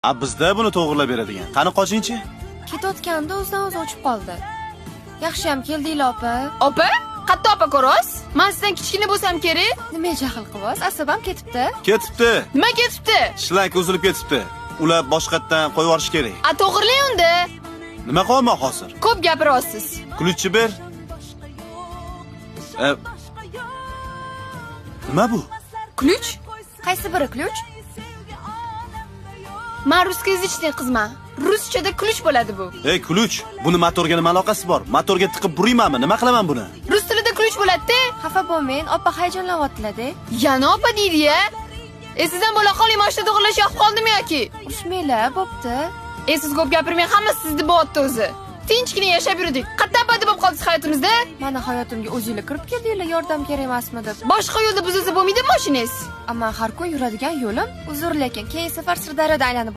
A bizda buni to'g'irlab beradigan. Qani qochingchi? Ketayotganda o'zidan o'zi o'chib qoldi. Yaxshiyam keldinglar, opa. Opa? Qatta opa ko'rasiz? Men sizdan kichkina bo'lsam kerak. Nima jahl qilyapsiz? Asabam ketibdi. Ketibdi. Nima ketibdi? Shlank uzilib ketibdi. Ular boshqatdan qo'yib yuborish kerak. A to'g'irlang unda. Nima qilyapman hozir? Ko'p gapiryapsiz. Ключ ni ber. Nima bu? Ключ? Qaysi biri ключ? Men русскоязычный qizman. Ruschada ключ bo'ladi bu. Ey, ключ. Buni motorga nima aloqasi bor? Motorga tiqib buraymanmi? Nima qilaman buni? Rus tilida ключ bo'ladi-da. Xafa bo'lmang, opa hayajonlanyaptilar-da. Yana opa deydi-ya. E sizdan bo'la qoling, mashina to'g'irlash yoqib qoldimi yoki? Urushmanglar, bo'pti. E siz ko'p gapirmang, hammasi sizni bo'lyapti o'zi. Tinchgina yashab yurdik. Qatta abadi bo'lib qoldingiz hayotimizda? Mani hayotimga o'zinglar kirib keldinglar, yordam kerak emasmi deb. Boshqa yo'lda buzilsa bo'lmaydi mashinangiz. Ammo har kun yuradigan yo'lim uzr, lekin keyin safar Sirdaryoda aylanib